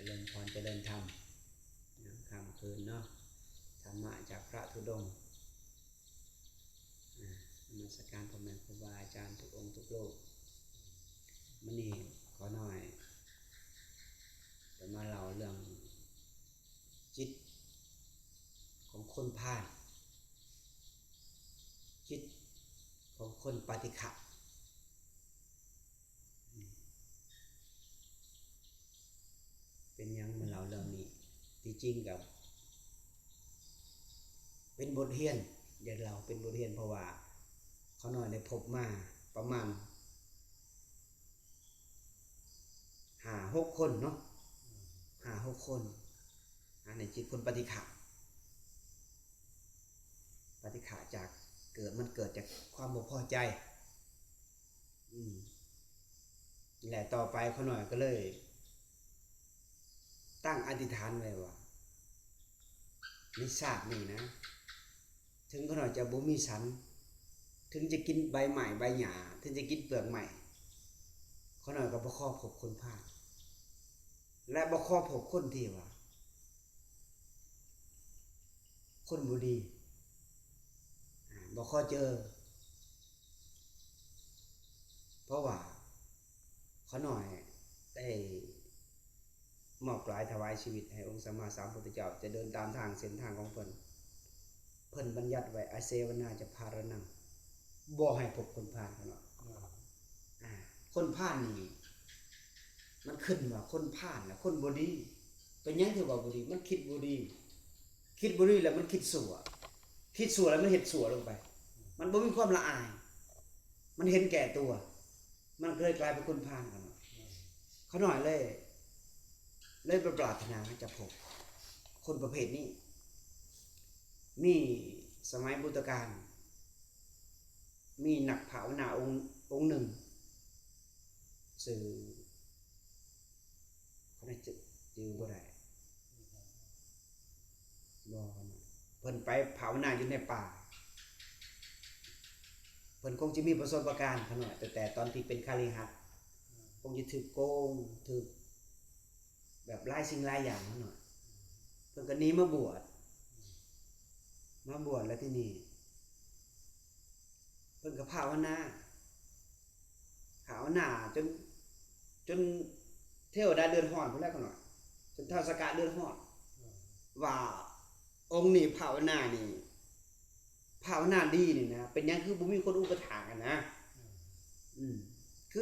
ເລີນພອນ ຈະເລີນທຳ ຍາມຄ່ຳຄືນເນາະ ທຳມະຈາກພະທຸດົງ. ອາ ນະມັດສະການພໍ່ແມ່ຄູບາອາຈານທຸກອົງທຸກຮູບ. ມື້ນີ້ຂໍນ້ອຍຈະມາເລົ່າເລື່ອງ ຈິດຂອງຄົນພານ, ຈິດຂອງຄົນປາຕິຄະ. ເປັນຫຍັງມາເລົ່າເລື່ອງນີ້? ທີ່ຈິງກໍເປັນບົດຮຽນ, ຢາກເລົ່າເປັນບົດຮຽນ ເພາະວ່າຂ້ານ້ອຍໄດ້ພົບມາປະມານ ຫ້າຫົກຄົນເນາະ, ຫ້າຫົກຄົນ. ອັນນີ້ຈິດຄົນປະຕິຄະ, ປະຕິຄະຈາກເກີດ, ມັນເກີດຈາກຄວາມບໍ່ພໍໃຈ. ອືມ ແລະ ຕໍ່ໄປຂ້ານ້ອຍກໍເລີຍຕັ້ງອະທິຖານໄວ້ວ່າ ໃນຊາດນີ້ນະ ເຖິງຂ້ານ້ອຍຈະບໍ່ມີສັນ, ເຖິງຈະກິນໃບໄມ້ໃບຫຍ້າ, ເຖິງຈະກິນເປືອກໄມ້, ຂ້ານ້ອຍກໍບໍ່ຂໍພົບຄົນພານ ແລະ ບໍ່ຂໍພົບຄົນທີ່ວ່າ ຄົນບໍ່ດີ, ອາ ບໍ່ຂໍເຈີ. ເພາະວ່າຂ້ານ້ອຍໄດ້ ມອບກາຍຖວາຍຊີວິດໃຫ້ອົງສຳມາສຳພຸດທະເຈົ້າ, ຈະເດີນຕາມທາງເສັ້ນທາງຂອງເພິ່ນ. ເພິ່ນບັນຍັດໄວ້ ອະເສວະນາຈະພາລະນັງ, ບໍ່ໃຫ້ພົບຄົນພານເຂົາເນາະ. ອາ ຄົນພານນີ້ ມັນຂຶ້ນວ່າຄົນພານລະຄົນບໍ່ດີ. ເປັນຫຍັງຖືວ່າບໍ່ດີ? ມັນຄິດບໍ່ດີ, ຄິດບໍ່ດີແລ້ວມັນຄິດຊົ່ວ, ຄິດຊົ່ວແລ້ວມັນເຮັດຊົ່ວລົງໄປ, ມັນບໍ່ມີຄວາມລະອາຍ, ມັນເຫັນແກ່ຕົວ. ມັນກໍເລີຍກາຍເປັນຄົນພານເຂົາເນາະ. ເຂົານ້ອຍເລີຍ ເລີຍບໍ່ປາດຖະໜາຈະພົບຄົນປະເພດນີ້. ມີສະໄໝພຸດທະການ ມີນັກພາວະນາອົງ ອົງໜຶ່ງ ຊື່ ຂ້ານ້ອຍຈະຈື່ບໍ່ໄດ້. ບໍ່ ເພິ່ນໄປພາວະນາຢູ່ໃນປ່າ, ເພິ່ນຄົງຈະມີປະສົບປະການຂ້ານ້ອຍ ຕັ້ງແຕ່ຕອນທີ່ເປັນຄະລິຫັດ, ຄົງຈະຖືກໂກງ ຖືກແບບຫຼາຍສິ່ງຫຼາຍຢ່າງຂ້ານ້ອຍ. ເພິ່ນກໍໜີມາບວດ, ມາບວດແລ້ວທີນີ້ ເພິ່ນກໍພາວະນາ ພາວະນາຈົນ ຈົນເທວະດາເດືອດຮ້ອນພຸ້ນແຫຼະຂ້ານ້ອຍ, ຈົນທ້າວສາກະເດືອດຮ້ອນ ວ່າອົງນີ້ພາວະນານີ້ ພາວະນາດີນີ້ນະ ເປັນຫຍັງຄືບໍ່ມີຄົນອຸປະຖາກຫັ້ນນະ? ອືມ ຄື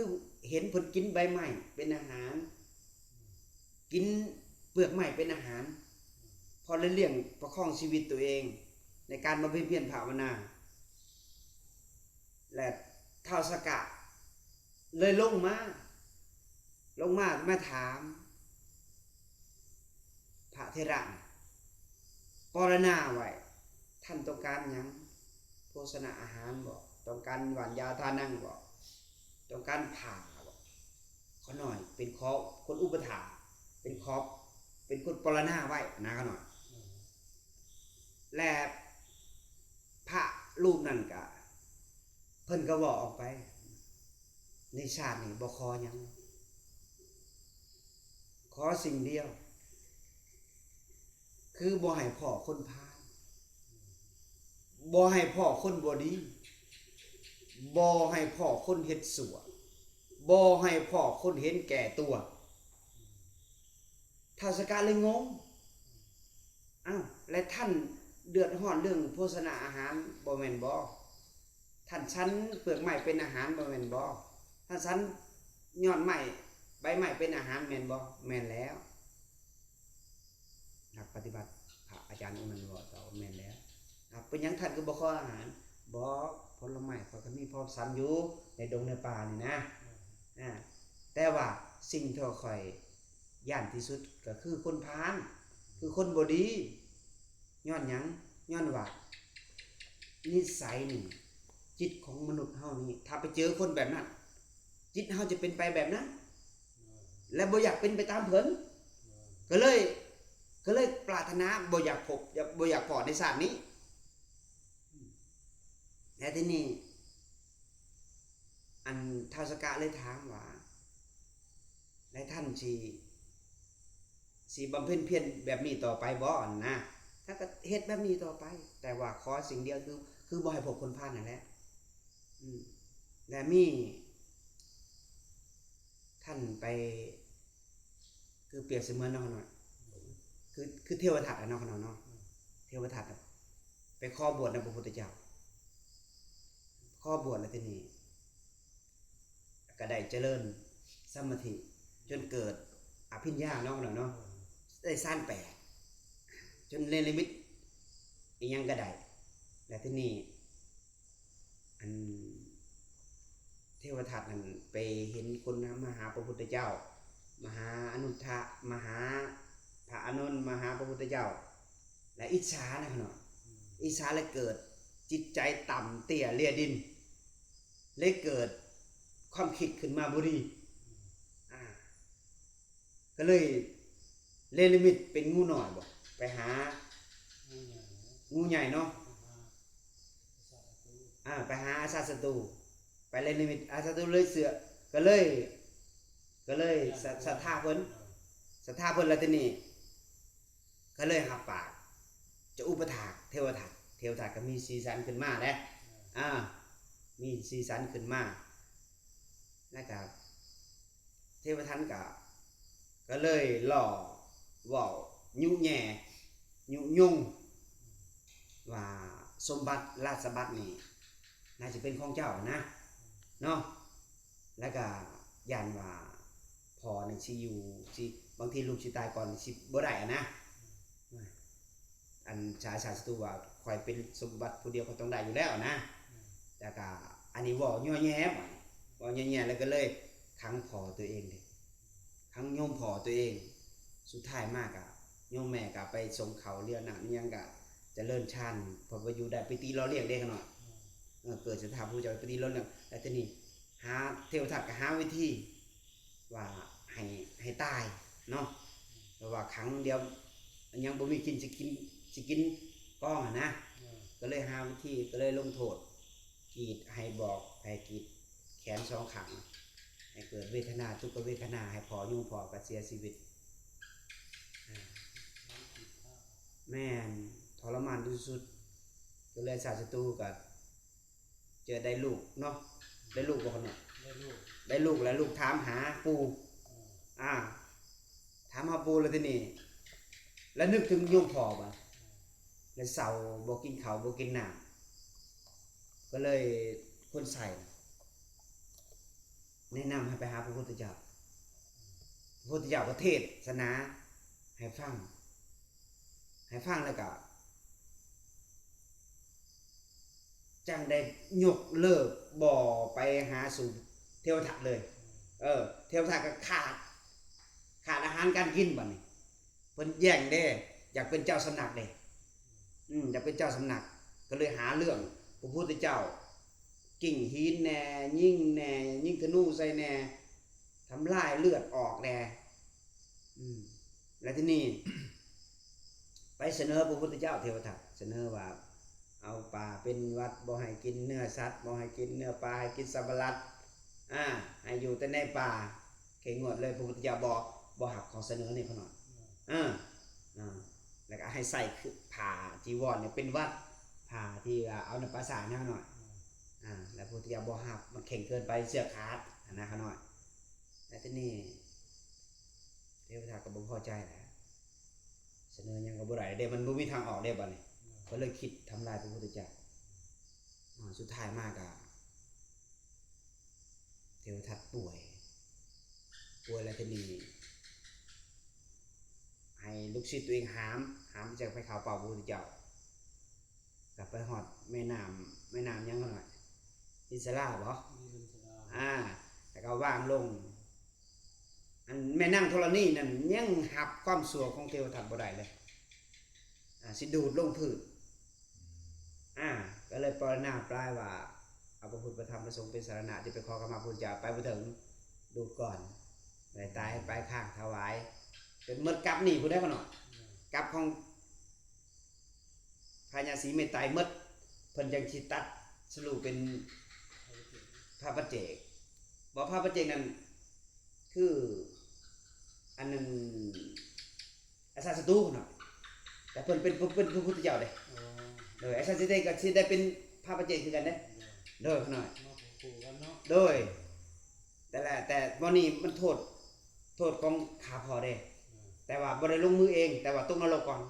ເຫັນເພິ່ນກິນໃບໄມ້ເປັນອາຫານ, ກິນເປືອກໄມ້ເປັນອາຫານ ພໍໄດ້ລ້ຽງປະຄອງຊີວິດຕົວເອງ ໃນການບຳເພັນພຽນພາວະນາ. ແລະ ທ້າວສາກະເລີຍລົງມາ, ລົງມາ ມາຖາມພະເຖລະ ປາລະນາໄວ້, ທ່ານຕ້ອງການຫຍັງ? ໂພຊະນະອາຫານບໍ? ຕ້ອງການຫວ່ານຢາທານັງບໍ? ຕ້ອງການຜ້າບໍ? ຂ້ານ້ອຍເປັນຂອບ ຄົນອຸປະຖາກ ເປັນຂອບ ເປັນຄົນປາລະນາໄວ້ນະຂ້ານ້ອຍ. ແລະ ພະຮູບນັ້ນກະ ເພິ່ນກໍເວົ້າອອກໄປ, ໃນຊາດນີ້ບໍ່ຂໍຫຍັງ, ຂໍສິ່ງດຽວ ຄືບໍ່ໃຫ້ພໍ້ຄົນພານ, ບໍ່ໃຫ້ພໍ້ຄົນບໍ່ດີ, ບໍ່ໃຫ້ພໍ້ຄົນເຮັດຊົ່ວ, ບໍ່ໃຫ້ພໍ້ຄົນເຫັນແກ່ຕົວ. ທ້າວສາກະເລີຍງົງ, ອ້າວ ແລະ ທ່ານເດືອດຮ້ອນເລື່ອງໂພຊະນາອາຫານບໍ່ແມ່ນບໍ? ທ່ານສັນເປືອກໄມ້ເປັນອາຫານບໍ່ແມ່ນບໍ? ທ່ານສັນຍອດໄມ້ ໃບໄມ້ເປັນອາຫານແມ່ນບໍ່? ແມ່ນແລ້ວ. ນັກປະຕິບັດ ພະອາຈານອົງນັ້ນເວົ້າຕໍ່ວ່າ ແມ່ນແລ້ວ. ອາ ເປັນຫຍັງທ່ານຄືບໍ່ຂໍອາຫານ? ບໍ່ ຜົນລະໄມ້ຂ້ອຍກໍມີພໍສັນຢູ່ໃນດົງໃນປ່ານີ້ນະ. ອາ ແຕ່ວ່າສິ່ງທີ່ຂ້ອຍຢ້ານທີ່ສຸດກໍຄືຄົນພານ, ຄືຄົນບໍ່ດີ. ຍ້ອນຫຍັງ? ຍ້ອນວ່ານິໄສນີ້ ຈິດຂອງມະນຸດເຮົານີ້ ຖ້າໄປເຈີຄົນແບບນັ້ນ ຈິດເຮົາຈະເປັນໄປແບບນັ້ນ ແລະ ບໍ່ຢາກເປັນໄປຕາມເພິ່ນ ກໍເລີຍ ກໍເລີຍປາດຖະໜາບໍ່ຢາກພົບ ຢາກ ບໍ່ຢາກພໍ້ໃນຊາດນີ້. ແລະ ທີນີ້ ອັນທ້າວສາກະເລີຍຖາມວ່າ ແລະ ທ່ານຊິ ຊິບຳເພັນພຽນແບບນີ້ຕໍ່ໄປບໍ່ຫັ້ນນະ? ທ່ານກໍເຮັດແບບນີ້ຕໍ່ໄປ, ແຕ່ວ່າຂໍສິ່ງດຽວຄື ຄືບໍ່ໃຫ້ພົບຄົນພານນັ້ນແຫຼະ. ອືມ ແລະມີ ທ່ານໄປ ຄືປຽບສະເໝືອນເນາະ ຂ້ານ້ອຍ ຄື ຄືເທວະທັດອະເນາະ ຂ້ານ້ອຍເນາະ, ເທວະທັດໄປຂໍບວດນຳພະພຸດທະເຈົ້າ, ຂໍບວດແລ້ວທີນີ້ ກໍໄດ້ຈະເລີນສະມາທິຈົນເກີດອະພິນຍາເນາະ ຂ້ານ້ອຍເນາະ, ໄດ້ຊານແປດ ຈົນເນລະມິດອີ່ຫຍັງກໍໄດ້. ແລ້ວທີນີ້ ອັນເທວະທັດນັ້ນໄປເຫັນຄົນມາຫາພະພຸດທະເຈົ້າ, ມາຫາອານຸດທະ, ມາຫາພະອານົນ, ມາຫາພະພຸດທະເຈົ້າ ແລະອິດສານະເນາະ, ອິດສາແລ້ວເກີດຈິດໃຈຕ່ຳເຕ້ຍເລຍດິນ, ເລີຍເກີດຄວາມຄິດຂຶ້ນມາບໍ່ດີ. ອ່າ ກໍເລີຍເນລະມິດເປັນງູນ້ອຍບໍ ໄປຫາງູໃຫຍ່ເນາະ, ອ່າ ໄປຫາອາຊາດສັດຕູ, ໄປເນລະມິດອາຊາດສັດຕູເລີຍເຊື່ອ, ກໍເລີຍ ກໍເລີຍສະ ສັດທາເພິ່ນ, ສັດທາເພິ່ນແລ້ວທີນີ້ ກໍເລີຍຮັບປາກຈະອຸປະຖາກເທວະທັດ. ເທວະທັດກໍມີສີສັນຂຶ້ນມາແຫຼະ, ອ່າ ມີສີສັນຂຶ້ນມາ ແລ້ວກໍເທວະທັດກໍ ກໍເລີຍລໍ້ເວົ້າຍຸແຍ່ຍຸຍົງວ່າ ສົມບັດລາຊະບັດນີ້ໜ້າຈະເປັນຂອງເຈົ້ານະເນາະ, ແລ້ວກໍຢ້ານວ່າພໍ່ນີ້ຊິຢູ່ ຊິ ບາງທີລູກຊິຕາຍກ່ອນ ຊິບໍ່ໄດ້ນະ. ອັນຊາຍ ຊາຍສັດຕູວ່າ ຂ້ອຍເປັນສົມບັດຜູ້ດຽວ ຂ້ອຍຕ້ອງໄດ້ຢູ່ແລ້ວນະ. ແລ້ວກະອັນນີ້ເວົ້າຍໍແຍ່ ເວົ້າຍໍແຍ່ ແລ້ວກໍເລີຍຂັງພໍ່ຕົວເອງເດ້ ຂັງໂຍມພໍ່ຕົວເອງ. ສຸດທ້າຍມາກະໂຍມແມ່ກະໄປສົ່ງເຂົ້າເຫຼືອນ້ຳອີ່ຫຍັງ ກະຈະເລີນຊານ ເພາະວ່າຢູ່ໄດ້ ໄປຕີຫຼໍ່ລ້ຽງເດ້ຂ້ານ້ອຍ. ເອີ ເກີດສັດທາພະພຸດທະເຈົ້າ ໄປຕີຫຼໍ່ລ້ຽງ ແລ້ວທີນີ້ ຫາ ເທວະທັດກໍຫາວິທີວ່າໃຫ້ ໃຫ້ຕາຍເນາະ, ແຕ່ວ່າຂັງດຽວຍັງບໍ່ມີກິນ ຊິກິນ ຊິກິນກອງຫັ້ນນະ, ກໍເລີຍຫາວິທີ ກໍເລີຍລົງໂທດ ກຣີດ ໃຫ້ບອກ ໃຫ້ກຣີດແຂນສອງຂ້າງ ໃຫ້ເກີດເວທະນາ ທຸກເວທະນາ ໃຫ້ພໍ່ ໂຍມພໍ່ກໍເສຍຊີວິດ. ແມ່ນ ທໍລະມານທີ່ສຸດ ກໍເລີຍຊາດສັດຕູກໍ ເຈີໄດ້ລູກເນາະ, ໄດ້ລູກບໍ່ຂະນ້ອຍ? ໄດ້ລູກ ໄດ້ລູກແລ້ວລູກຖາມຫາປູ່, ເອີ ອ່າ ຖາມຫາປູ່ແລ້ວທີນີ້ ລະນຶກເຖິງໂຍມພໍ່ບາດ ລະເສົ້າ ບໍ່ກິນເຂົ້າບໍ່ກິນນ້ຳ, ກໍເລີຍຄົນໃສ່ ແນະນຳໃຫ້ໄປຫາພະພຸດທະເຈົ້າ. ພະພຸດທະເຈົ້າກໍເທດສະໜາໃຫ້ຟັງ ໃຫ້ຟັງແລ້ວກໍ ຈັ່ງໄດ້ຍົກເລີກບໍ່ໄປຫາສູ່ເທວະທັດເລີຍ. ເອີ ເທວະທັດກໍຂາດ ຂາດອາຫານການກິນບາດນີ້. ເພິ່ນແຍ່ງເດ້ ຢາກເປັນເຈົ້າສຳນັກເດ້ ອືມ ຢາກເປັນເຈົ້າສຳນັກ ກໍເລີຍຫາເລື່ອງພະພຸດທະເຈົ້າ, ກິ້ງຫີນແດ່ ຍິງແດ່ ຍິງທະນູໃສ່ແດ່ ທຳລາຍເລືອດອອກແດ່. ອືມ ແລ້ວທີນີ້ ໄປສະເໜີພະພຸດທະເຈົ້າ ເທວະທັດສະເໜີວ່າ ເອົາປາເປັນວັດ ບໍ່ໃຫ້ກິນເນື້ອສັດ ບໍ່ໃຫ້ກິນເນື້ອປາ ໃຫ້ກິນສຳມະລັດ ອ່າ ໃຫ້ຢູ່ແຕ່ໃນປ່າ ເຄັ່ງງວດເລີຍ. ພະພຸດທະເຈົ້າບໍ່ ບໍ່ຮັບຂໍ້ສະເໜີນີ້ຂະນ້ອຍ. ເອີ ອ່າ ແລ້ວກໍໃຫ້ໃສ່ຜ້າຈີວອນນີ້ເປັນວັດ ຜ້າທີ່ວ່າເອົານຳປາສາດນະຂະນ້ອຍ. ອ່າ ແລ້ວພະພຸດທະເຈົ້າບໍ່ຮັບ ມັນເຄັ່ງເກີນໄປ ເຊືອກຂາດຫັ້ນນະຂະນ້ອຍ. ແລ້ວທີນີ້ເທວະທັດກໍບໍ່ພໍໃຈແຫຼະ ສະເໜີຫຍັງກໍບໍ່ໄດ້ເດ້ ມັນບໍ່ມີທາງອອກເດ້ບາດນີ້. ກໍເລີຍຄິດທຳລາຍພະພຸດທະເຈົ້າ. ອ່າ ສຸດທ້າຍມາກໍ ເທວະທັດປ່ວຍ ປ່ວຍແລ້ວທີນີ້ ໃຫ້ລູກສິດຕົວເອງຫາມ ຫາມຈະໄປເຂົ້າເຝົ້າພະພຸດທະເຈົ້າ ກໍໄປຮອດແມ່ນ້ຳ ແມ່ນ້ຳຫຍັງຫັ້ນນະ ອິນສະລາບໍ? ອ່າ ແລ້ວກໍວາງລົງ. ອັນແມ່ນາງທໍລະນີນັ້ນຍັງຮັບຄວາມຊົ່ວຂອງເທວະທັດບໍ່ໄດ້ເລີຍ ອ່າ ຊິດູດລົງພື້ນ. ອ່າ ກໍເລີຍປະລະນາປາຍວ່າ ເອົາພະພຸດ ພະທຳ ພະສົງເປັນສາລະນະ ຈະໄປຂໍຂະມາພະພຸດທະເຈົ້າ ໄປບໍ່ເຖິງ ດູດກ່ອນ ໄດ້ຕາຍໄປຄ້າງຖວາຍ ຈົນໝົດກັບນີ້ພຸ້ນເດ້ຂະນ້ອຍ. ກັບຂອງພະຍາສີເມດໄຕໝົດ ເພິ່ນຈັ່ງຊິຕັດສະຫຼຸເປັນພະປັດເຈກ. ບໍ່ ພະປັດເຈກນັ້ນ ຄື ອັນນັ້ນ ສັດຕູເນາະ ແຕ່ເພິ່ນເປັນ ເປັນພະພຸດທະເຈົ້າເດ້. ອໍ ໂດຍ ອາຈານສິເຕກໍຊິໄດ້ເປັນພະປັດເຈກຄືກັນເດ້. ໂດຍ ໂດຍ ຂ້ານ້ອຍ ມາຄູ່ກັນເນາະ. ໂດຍ ແຕ່ລະ ແຕ່ບ່ອນນີ້ມັນໂທດ ໂທດຂອງຂ້າພໍ່ເດ້. ເອີ ແຕ່ວ່າບໍ່ໄດ້ລົງມືເອງ ແຕ່ວ່າຕົກນະລົກກ່ອນ.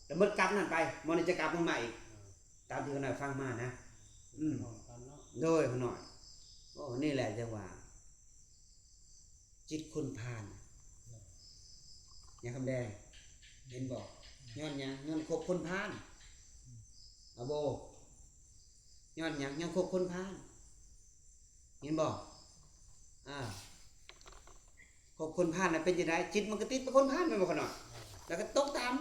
ເອີ ແລ້ວໝົດກັບນັ້ນໄປ ໝໍນີ້ຈະກັບລົງມາອີກ. ເອີ ຕາມທີ່ຂ້ານ້ອຍຟັງມານະ. ອືມ ພ້ອມກັນເນາະ. ໂດຍ ຂ້ານ້ອຍ. ໂອ້ ນີ້ແຫຼະຈັ່ງວ່າ ຈິດຄົນພານ. ເອີ ຍາຄຳແດງ ເຫັນບໍ່? ຍ້ອນຫຍັງ? ຍ້ອນຄົບຄົນພານ. ອາໂບ ຍ້ອນຫຍັງ? ຍ້ອນຄົບຄົນພານ. ເຫັນບໍ່? ອາ ຄົບຄົນພານລະເປັນຈັ່ງໃດ? ຈິດມັນກໍຕິດໄປຄົນພານ ແມ່ນບໍ່ຂ້ານ້ອຍ? ແລ້ວກໍຕົກຕາມ.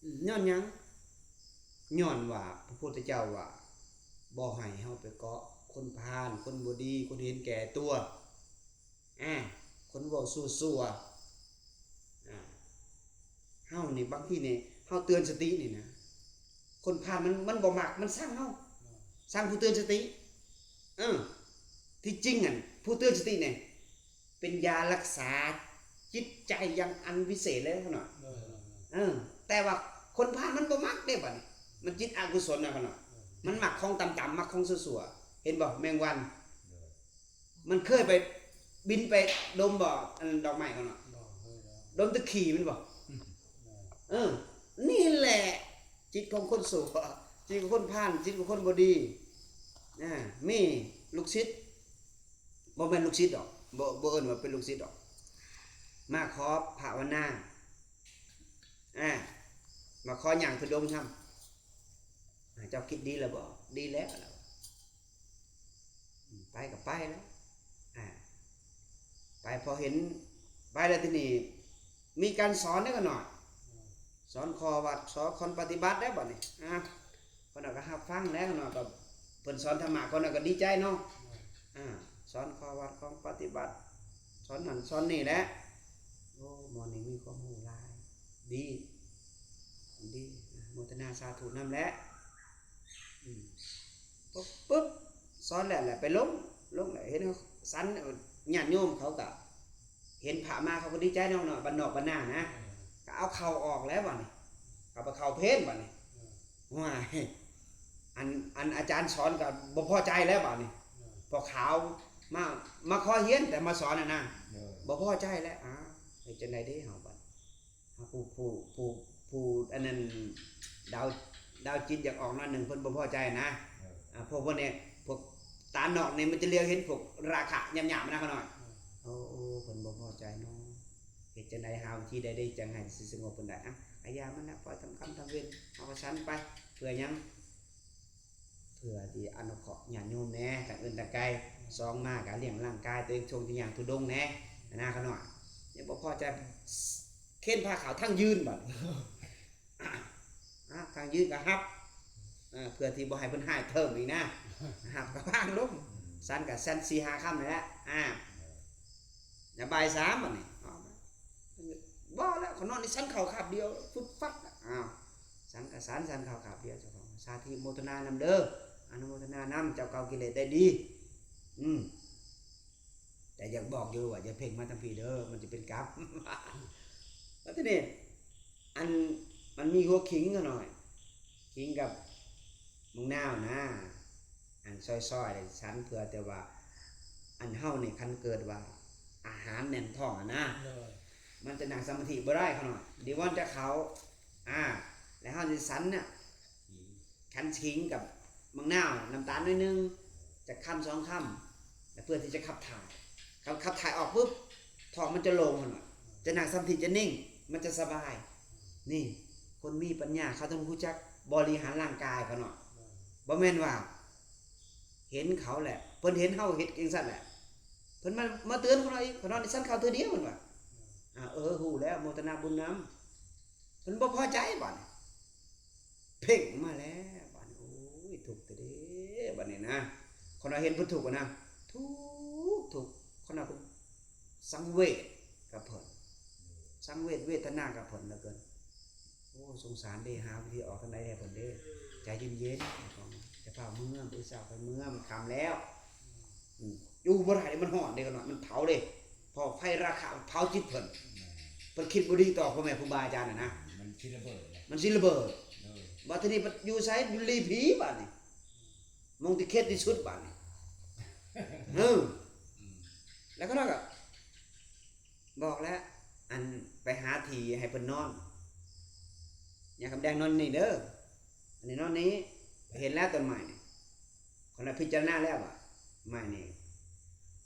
ອືມ ຍ້ອນຫຍັງ? ຍ້ອນວ່າພະພຸດທະເຈົ້າວ່າ ບໍ່ໃຫ້ເຮົາໄປເກາະຄົນພານ, ຄົນບໍ່ດີ, ຄົນເຫັນແກ່ຕົວ, ອາ ຄົນເວົ້າຊົ່ວໆ. ອາ ເຮົານີ້ບາງທີນີ້ ເຮົາເຕືອນສະຕິນີ້ນະ ຄົນພານມັນ ມັນບໍ່ມັກ ມັນຊັງເຮົາ ຊັງຜູ້ເຕືອນສະຕິ. ເອີ ທີ່ຈິງຫັ້ນ ຜູ້ເຕືອນສະຕິນີ້ ເປັນຢາລັກສາຈິດໃຈຢ່າງອັນວິເສດເລີຍເນາະ. ເອີ ເອີ ແຕ່ວ່າຄົນພານມັນບໍ່ມັກເດ້ບາດນີ້ ມັນຈິດອະກຸສົນນະເນາະ. ເອີ ມັນມັກຂອງຕ່ຳໆ ມັກຂອງຊົ່ວໆ. ເຫັນບໍ່ ແມງວັນ ເອີ ມັນເຄີຍໄປ ບິນໄປດົມບໍ່ ອັນດອກໄມ້ເຂົາເນາະ? ບໍ່ເຄີຍແລ້ວ. ດົມແຕ່ຂີ້ມັນບໍ່? ເອີ ເອີ ນີ້ແຫຼະ ຈິດຂອງຄົນຊົ່ວ ຈິດຂອງຄົນພານ ຈິດຂອງຄົນບໍ່ດີ. ອາ ມີລູກສິດ ບໍ່ແມ່ນລູກສິດດອກ ບໍ່ ບໍ່ເອີ້ນວ່າເປັນລູກສິດດອກ ມາຂໍພາວະນາ ອາ ມາຂໍຍ່າງທຸດົງນຳ. ອາ ເຈົ້າຄິດດີແລ້ວບໍ່? ດີແລ້ວ ລາວວ່າ. ອືມ ໄປກໍໄປແລ້ວ ອາ ໄປ ພໍເຫັນ ໄປແລ້ວທີນີ້ ມີການສອນເດ້ຂ້ານ້ອຍ ສອນຂໍ້ວັດ ສອນຂໍ້ປະຕິບັດເດ້ບາດນີ້. ອາ ຂ້ານ້ອຍກໍຮັບຟັງແລ້ວ ຂ້ານ້ອຍກໍ ເພິ່ນສອນທຳມະ ຂ້ານ້ອຍກໍດີໃຈເນາະ. ອາ ສອນຂໍ້ວັດ ຂໍ້ປະຕິບັດ ສອນນັ້ນສອນນີ້ແຫຼະ. ໂອ້ ໝໍນີ້ມີຄວາມຮູ້ຫຼາຍ ດີ ດີ ອະນຸໂມທະນາສາທຸນຳແຫຼະ. ອືມ ປຶບ ປຶບ ສອນແລ້ວ ແລ້ວໄປລົງ ລົງແລ້ວເຫັນສັນ ຍາດໂຍມເຂົາກະເຫັນພະມາ ເຂົາກໍດີໃຈເນາະ ເນາະ ບ້ານນອກບ້ານນານະ ກໍເອົາເຂົ້າອອກແລ້ວບາດນີ້ ເອົາໄປເຂົ້າເພນບາດນີ້. ເອີ ໂອ້ຍ ອັນ ອັນອາຈານສອນກໍບໍ່ພໍໃຈແລ້ວບາດນີ້. ເອີ ພໍຂາວມາ ມາຂໍຮຽນ ແຕ່ມາສອນນະນາ ເອີ ບໍ່ພໍໃຈແລ້ວ. ອ້າວ ເຮັດຈັ່ງໃດເດເຮົາບາດ? ຜູ້ ຜູ້ ຜູ້ ຜູ້ອັນນັ້ນ ດາວ ດາວຈິດຢາກອອກໜ້ອຍໜຶ່ງ ເພິ່ນບໍ່ພໍໃຈນະ. ເອີ ອາ ພວກ ພວກນີ້ ພວກຕານອກນີ້ ມັນຈະລຽວເຫັນພວກລາຄະຫຍາບໆນະຂ້ານ້ອຍ. ເອີ ໂອ້ ເພິ່ນບໍ່ພໍໃຈເນາະ ເຮັດຈັ່ງໃດ ຫາວິທີໃດເດ ຈັ່ງໃຫ້ຊິສະຫງົບເພິ່ນໄດ້? ອາ ອາຢ່າມັນນະ ປ່ອຍທຳກຳທຳເວນ ເຮົາກໍສັນໄປ ເພື່ອຫຍັງ? ເພື່ອທີ່ອະນຸເຄາະຍາດໂຍມແດ່ ທາງອື່ນທາງໄກ. ສອງມາກໍລ້ຽງຮ່າງກາຍຕົວເອງ ຊ່ວງທີ່ຍ່າງທຸດົງແດ່ ນະຂ້ານ້ອຍ. ຍັງບໍ່ພໍໃຈ ເຂັນຜ້າຂາວທັງຢືນບາດ ອາ ທັງຢືນກໍຮັບ ເອີ ເພື່ອທີ່ບໍ່ໃຫ້ເພິ່ນຮ້າຍເພີ່ມອີກນະ ຮັບກໍວາງລົງ. ສັນກໍສັນສີ່ຫ້າຄຳນີ້ແຫຼະ ອາ ແລ້ວບ່າຍສາມບາດນີ້ ເອົາ ບໍ່ແລ້ວ ຂ້ານ້ອຍນີ້ສັນເຂົ້າຄາບດຽວ ຟຶດຟັດ. ອ້າວ ສັນກໍສັນ ສັນເຂົ້າຄາບດຽວ ເຈົ້າຂອງ ສາທຸໂມທະນານຳເດີ ອະນຸໂມທະນານຳ ເຈົ້າເກົ່າກິເລດໄດ້ດີ. ອືມ ແຕ່ຢາກບອກຢູ່ວ່າ ຢ່າເພັ່ງມາທາງພີ້ເດີ ມັນຈະເປັນກຳ. ແລ້ວທີນີ້ ອັນ ມັນມີຫົວຂິງຂ້ານ້ອຍ ຂິງກັບບັກນາວນະ ອັນຊອຍໆ ສັນ ເພື່ອແຕ່ວ່າ ອັນເຮົານີ້ ຄັນເກີດວ່າອາຫານແໜ້ນທ້ອງຫັ້ນນະ ໂດຍ ມັນຈະນັ່ງສະມາທິບໍ່ໄດ້ຂ້ານ້ອຍ ນິວອນຈະເຂົ້າ. ອາ ແລ້ວເຮົາຊິສັນນະ ອືມ ຂັນຂິງກັບໝາກນາວ ນ້ຳຕານໜ້ອຍໜຶ່ງ ຈັກຄຳສອງຄຳ ແລ້ວເພື່ອທີ່ຈະຂັບຖ່າຍ. ຄັນຂັບຖ່າຍອອກປຶບ ທ້ອງມັນຈະໂລ່ງເນາະ ຈະນັ່ງສະມາທິຈະນິ່ງ ມັນຈະສະບາຍ. ນີ້ ຄົນມີປັນຍາເຂົາຕ້ອງຮູ້ຈັກບໍລິຫານຮ່າງກາຍເຂົາເນາະ. ບໍ່ແມ່ນວ່າເຫັນເຂົາແຫຼະ ເພິ່ນເຫັນເຮົາເຮັດຈັ່ງຊັ້ນແຫຼະ ເພິ່ນມາ ມາເຕືອນຂ້ານ້ອຍອີກ ຂ້ານ້ອຍນີ້ສັນເຂົ້າເທື່ອດຽວ ເພິ່ນວ່າ. ອາ ເອີ ຮູ້ແລ້ວ ໂມທະນາບຸນນຳ. ເພິ່ນບໍ່ພໍໃຈບາດນີ້ ເພັ່ງມາແລ້ວບາດນີ້ ໂອ້ຍ ທຸກແທ້ເດ້ບາດນີ້ນະ. ຄົນເຮົາເຫັນເພິ່ນທຸກນະ ທຸກ ທຸກ ຄົນເຮົາກໍສັງເວດກັບເພິ່ນ ສັງເວດເວທະນາກັບເພິ່ນເຫຼືອເກີນ. ໂອ້ ສົງສານເດ້ ຫາວິທີອອກທາງໃດແດ່ເພິ່ນເດ້. ໃຈເຢັນໆ ຢ່າຟ້າວເມືອ ມື້ເຊົ້າຄ່ອຍເມືອ ມັນຄ່ຳແລ້ວ. ອືມ ຢູ່ບໍ່ໄດ້ເດ້ ມັນຮ້ອນເດ້ ຂ້ານ້ອຍ ມັນເຜົາເດ້ ເພາະໄຟລາຄະມັນເຜົາຈິດເພິ່ນ. ແມ່ນ ພິດບໍ່ດີຕໍ່ພໍ່ແມ່ຄູບາອາຈານນະ ມັນຊິລະເບີດເດ້ ມັນຊິລະເບີດ. ໂດຍ ບັດທີນີ້ຢູ່ໃສ? ຢູ່ລີພີບາດນີ້ ໝ່ອງທີ່ເຂັດທີ່ສຸດບາດນີ້. ເອີ ອືມ ແລ້ວຂ້ານ້ອຍກໍບອກແລ້ວ ອັນ ໄປຫາທີ່ໃຫ້ເພິ່ນນອນ ຍາຄຳແດງນອນນີ້ເດີ ອັນນີ້ນອນນີ້ ເຫັນແລ້ວຕົ້ນໄມ້ນີ້ ຂ້ານ້ອຍພິຈາລະນາແລ້ວວ່າ ໄມ້ນີ້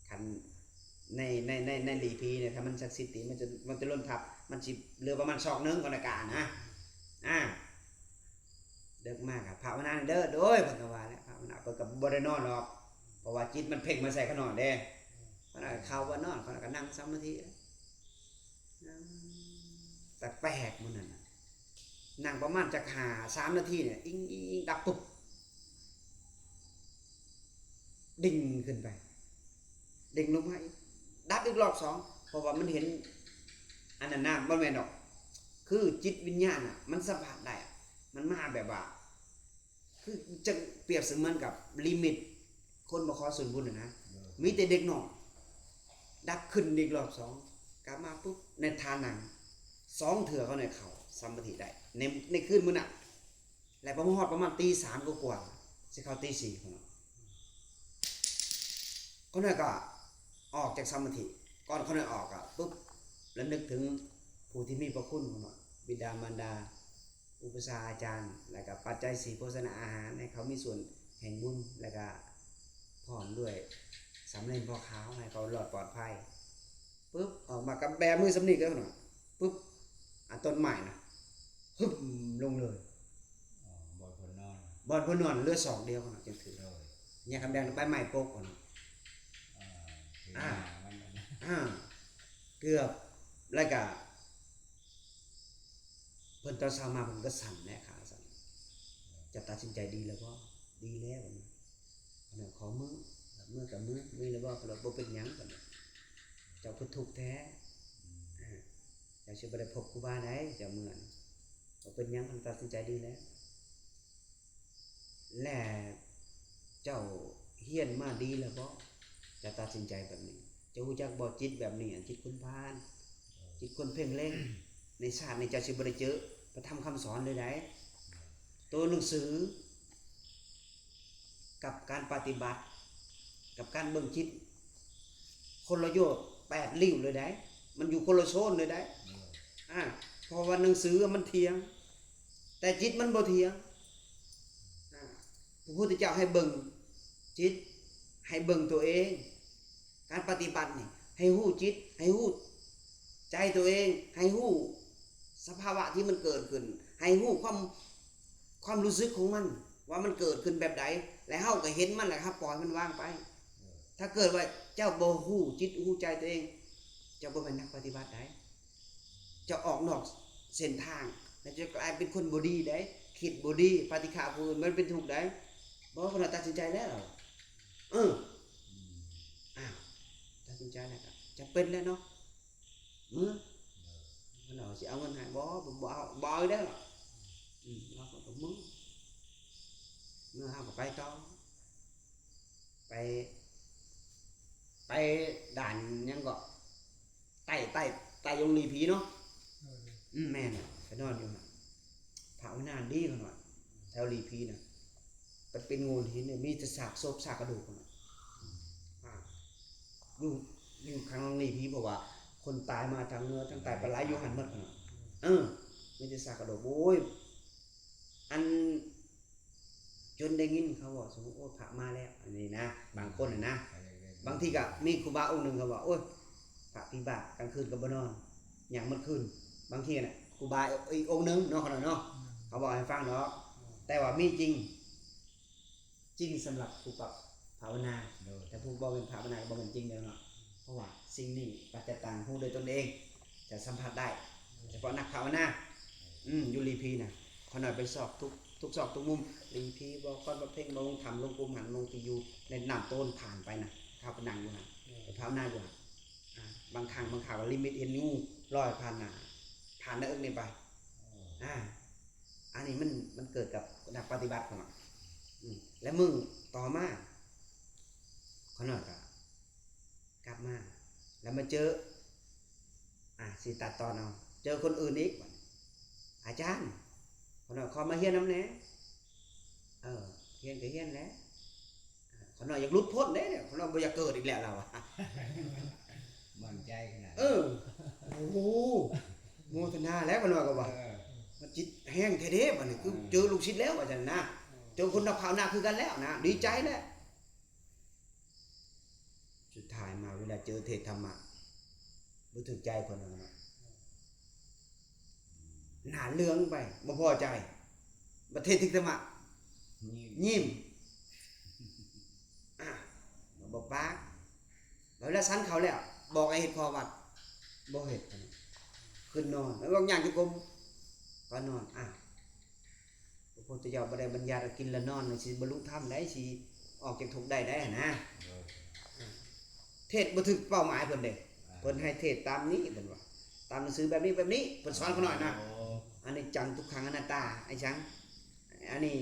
ຄັນໃນ ໃນ ໃນ ໃນລີພີນີ້ ຖ້າມັນສັກສິດຕິ ມັນຈະ ມັນຈະລົ້ນທັບ ມັນຊິເຫຼືອປະມານສອກໜຶ່ງ ຂ້ານ້ອຍກະນະ ອາ ເດິກມາກະພາວະນາເດີ. ໂດຍ ເພິ່ນກໍວ່າແຫຼະ ພາວະນາ ເພິ່ນກໍບໍ່ໄດ້ນອນດອກ ເພາະວ່າຈິດມັນເພັ່ງມາໃສ່ຂ້ານ້ອຍເດ້. ຂ້ານ້ອຍກໍເຂົ້າບໍ່ນອນ ຂ້ານ້ອຍກໍນັ່ງສະມາທິ ນັ່ງ ແຕ່ແປກມື້ນັ້ນນະ ນັ່ງປະມານຈັກຫ້າ ສາມນາທີນີ້ ອິງໆໆ ດັບປຶບ ດິ່ງຂຶ້ນໄປ ດິ່ງລົງມາອີກ ດັບອີກລອບສອງ ເພາະວ່າມັນເຫັນອັນນັ້ນນະ ບໍ່ແມ່ນດອກ ຄືຈິດວິນຍານນະ ມັນສຳຜັດໄດ້ ມັນມາແບບວ່າ ຄືຈັ່ງປຽບສະເໝືອນກັບລິມິດຄົນມາຂໍສ່ວນບຸນຫັ້ນນະ ໂດຍ ມີແຕ່ເດັກນ້ອຍ ດັບຂຶ້ນອີກລອບສອງ ກັບມາປຶບ ໃນທ່ານັ່ງ ສອງເທື່ອເຂົາໄດ້ເຂົ້າສະມາທິໄດ້ ໃນ ໃນຄືນມື້ນັ້ນ ແລ້ວພໍມາຮອດປະມານຕີສາມກວ່າໆ ຊິເຂົ້າຕີສີ່ພຸ້ນນະ ຂ້ານ້ອຍກໍອອກຈາກສະມາທິ ກ່ອນຂ້ານ້ອຍອອກກໍປຶບ ລະນຶກເຖິງຜູ້ທີ່ມີພະຄຸນຂອງຂ້ານ້ອຍ ບິດາມານດາ ອຸປະຊາອາຈານ ແລ້ວກໍປັດໄຈສີ່ໂພຊະນາອາຫານ ໃຫ້ເຂົາມີສ່ວນແຫ່ງບຸນ ແລ້ວກໍພ້ອມດ້ວຍສາມເນນພໍ່ຂາວ ໃຫ້ເຂົາລອດປອດໄພ. ປຶບ ອອກມາກໍແບມືສ່ຳນີ້ເດີເນາະ ປຶບ ອາ ຕົ້ນໄມ້ນະ ຫຶ້ມລົງເລີຍ ອໍ ບ່ອນເພິ່ນນອນ ບ່ອນເພິ່ນນອນເຫຼືອສອກດຽວເນາະ ຈຶ່ງຖືກ ໂດຍ ຍາຄຳແດງໄປໄມ້ປົກເນາະ ອ່າ ອ່າ ມັນ ອ່າ ເກືອບ ແລ້ວກະ ເພິ່ນຕອນເຊົ້າມາເພິ່ນກໍສັ່ນແຫຼະ ຂາສັ່ນ ເຈົ້າຕັດສິນໃຈດີແລ້ວບໍ່? ດີແລ້ວ ເພິ່ນວ່າ ຂໍເມືອ ເມືອກໍເມືອ ມີແລ້ວບໍ່? ເພິ່ນວ່າ ບໍ່ເປັນຫຍັງ ເພິ່ນວ່າ ເຈົ້າຄືທຸກແທ້ ອືມ ອ່າ ເຈົ້າຊິບໍ່ໄດ້ພົບຄູບາໃດ ເຈົ້າເມືອນະ ບໍ່ເປັນຫຍັງ ເພິ່ນຕັດສິນໃຈດີແລ້ວ ແລະ ເຈົ້າຮຽນມາດີແລ້ວບໍ່? ເຈົ້າຕັດສິນໃຈແບບນີ້ ເຈົ້າຮູ້ຈັກບໍ່? ຈິດແບບນີ້ ອາ ຈິດຄົນພານ ຈິດຄົນເພງເລັງ ໃນຊາດນີ້ເຈົ້າຊິບໍ່ໄດ້ເຈີພະທຳຄຳສອນເລີຍໃດ ໂຕໜັງສື ກັບການປະຕິບັດ ກັບການເບິ່ງຈິດ ຄົນລະໂຍດແປດລິ້ວເລີຍໃດ໋ ມັນຢູ່ຄົນລະໂຊນເລີຍໃດ໋ ອາ ເພາະວ່າໜັງສືມັນທ່ຽງ ແຕ່ຈິດມັນບໍ່ທ່ຽງ ອາ ພະພຸດທະເຈົ້າໃຫ້ເບິ່ງຈິດ ໃຫ້ເບິ່ງຕົວເອງ ການປະຕິບັດນີ້ ໃຫ້ຮູ້ຈິດ ໃຫ້ຮູ້ໃຈຕົວເອງ ໃຫ້ຮູ້ສະພາວະທີ່ມັນເກີດຂຶ້ນ ໃຫ້ຮູ້ຄວາມ ຄວາມຮູ້ສຶກຂອງມັນວ່າມັນເກີດຂຶ້ນແບບໃດ ແລະ ເຮົາກໍເຫັນມັນ ແລ້ວເຮົາປ່ອຍມັນວາງໄປ. ຖ້າເກີດວ່າເຈົ້າບໍ່ຮູ້ຈິດຮູ້ໃຈຕົວເອງ ເຈົ້າບໍ່ແມ່ນນັກປະຕິບັດໃດ໋ ເຈົ້າອອກນອກເສັ້ນທາງ ແລ້ວເຈົ້າກາຍເປັນຄົນບໍ່ດີໃດ໋ ຄິດບໍ່ດີ ປະຕິຄະຜູ້ອື່ນ ມັນເປັນທຸກໃດ໋. ບໍ່ ເພິ່ນວ່າຕັດສິນໃຈແລ້ວ ເອີ ອືມ ອ້າວ ຕັດສິນໃຈແລ້ວກໍຈະເປັນແລ້ວເນາະ ເມືອ ເອີ ເພິ່ນວ່າຊິເອົາເງິນໃຫ້ ບໍ່ ບໍ່ ບໍ່ເອົາ ບໍ່ເອົາແລ້ວ ອືມ ເຮົາກໍເມືອ ເມືອ ເຮົາກໍໄປຕໍ່ ໄປ ໄປດ່ານຫຍັງເກາະ ໃຕ້ ໃຕ້ ໃຕ້ດົງລີພີເນາະ ເອີ ອືມ ແມ່ນ ໄປນອນຢູ່ຫັ້ນ ພາວະນາດີຂະໜາດ ແຖວລີພີນະ ໄປເປັນໂງ່ນຫີນ ມີແຕ່ຊາກສົບຊາກກະດູກ ອາ ຢູ່ ຢູ່ຂ້າງນີ້ພີ ເພາະວ່າຄົນຕາຍມາທາງເໜືອທາງໃຕ້ໄປຫຼາຍຢູ່ຫັ້ນໝົດ ເອີ ມີແຕ່ຊາກກະດູກ ໂອ້ຍ ອັນ ຈົນໄດ້ຍິນເຂົາເວົ້າ ສົມມຸດ ໂອ້ ພະມາແລ້ວ ອັນນີ້ນະ ບາງຄົນນະ ບາງທີກະມີຄູບາອົງໜຶ່ງເຂົາເວົ້າ ໂອ້ຍ ພະຜີບ້າ ກາງຄືນກໍບໍ່ນອນ ຍ່າງໝົດຄືນ ບາງທີນະ ຄູບາອີກອົງໜຶ່ງເນາະ ເຂົາເນາະ ເຂົາເວົ້າໃຫ້ຟັງດອກ ແຕ່ວ່າມີຈິງ ຈິງສຳລັບຜູ້ປະພາວະນາ ໂດຍ ແຕ່ຜູ້ບໍ່ເປັນພາວະນາກໍບໍ່ແມ່ນຈິງແລ້ວເນາະ ເພາະວ່າສິ່ງນີ້ປັດຈະຕັງ ຮູ້ດ້ວຍຕົນເອງ ຈະສຳຜັດໄດ້ ສະເພາະນັກພາວະນາ ອືມ ຢູ່ລີພີນະ ຂ້ານ້ອຍໄປຊອກທຸກ ທຸກຊອກທຸກມຸມ ລີພີບໍ່ ຄອນພະເພັງບໍ່ ລົງຖ້ຳລົງພູມຫັ້ນລົງທີ່ຢູ່ໃນນ້ຳໂຕນຜ່ານໄປນະ ເຮົາໄປນັ່ງຢູ່ຫັ້ນ ໄປພາວະນາຢູ່ຫັ້ນ ອາ ບາງຄັ້ງບາງຄາວກໍນິມິດເຫັນງູລອຍຜ່ານໜ້າ ຜ່ານໜ້າເອິກນີ້ໄປ ອາ ອັນນີ້ມັນ ມັນເກີດກັບນັກປະຕິບັດຂອງເຮົາ ອືມ ແລະມື້ຕໍ່ມາ ຂ້ານ້ອຍກໍກັບມາ ແລ້ວມາເຈີ ອ່າ ຊິຕັດຕອນເອົາ ເຈີຄົນອື່ນອີກ ບາດນີ້ ອາຈານ ຂ້ານ້ອຍຂໍມາຮຽນນຳແດ່. ເອີ ຮຽນກໍຮຽນແຫຼະ ຂ້ານ້ອຍຢາກຫຼຸດພົ້ນເດ້ ຂ້ານ້ອຍບໍ່ຢາກເກີດອີກແລ້ວ ລາວວ່າ ໝັ້ນໃຈຂະໜາດ ເອີ ໂອ້ໂຫ ໂມທະນາແຫຼະ ຂ້ານ້ອຍກໍວ່າ ເອີ ມັນຈິດແຮງແທ້ເດ້ ບາດນີ້ ຄື ເອີ ເຈີລູກສິດແລ້ວ ວ່າຊັ້ນນະ ເອີ ເຈີຄົນນັບຄາວໜ້າຄືກັນແລ້ວນະ ດີໃຈແຫຼະ. ສຸດທ້າຍມາເວລາເຈີເທດທຳມະ ບໍ່ຖືກໃຈເພິ່ນ ໜ້າເຫຼືອງໄປ ບໍ່ພໍໃຈ ບັດເທດຖືກທຳມະ ຍິ້ມ ຍິ້ມ ອ່າ ບໍ່ປາກ ແລ້ວເວລາສັນເຂົ້າແລ້ວ ບອກໃຫ້ເຮັດຂໍ້ວັດ ບໍ່ເຮັດ ຂຶ້ນນອນ ແລ້ວບອກຍ່າງຈົງກົມ ກໍນອນ ອ່າ ພະພຸດທະເຈົ້າບໍ່ໄດ້ບັນຍັດວ່າກິນແລ້ວນອນ ແລ້ວຊິບັນລຸທຳໃດ໋ ຊິອອກຈາກທຸກໄດ້ໄດ໋ຫັ້ນນະ ເທດບໍ່ຖືກເປົ້າໝາຍເພິ່ນເດ້ ອ່າ ເພິ່ນໃຫ້ເທດຕາມນີ້ ເພິ່ນວ່າ ຕາມໜັງສືແບບນີ້ ແບບນີ້ ເພິ່ນສອນຂ້ານ້ອຍນະ ໂອ້ ອະນິດຈັງ ທຸກຂັງ ອະນັດຕາ ໄອ້ສັງ ອັນນີ້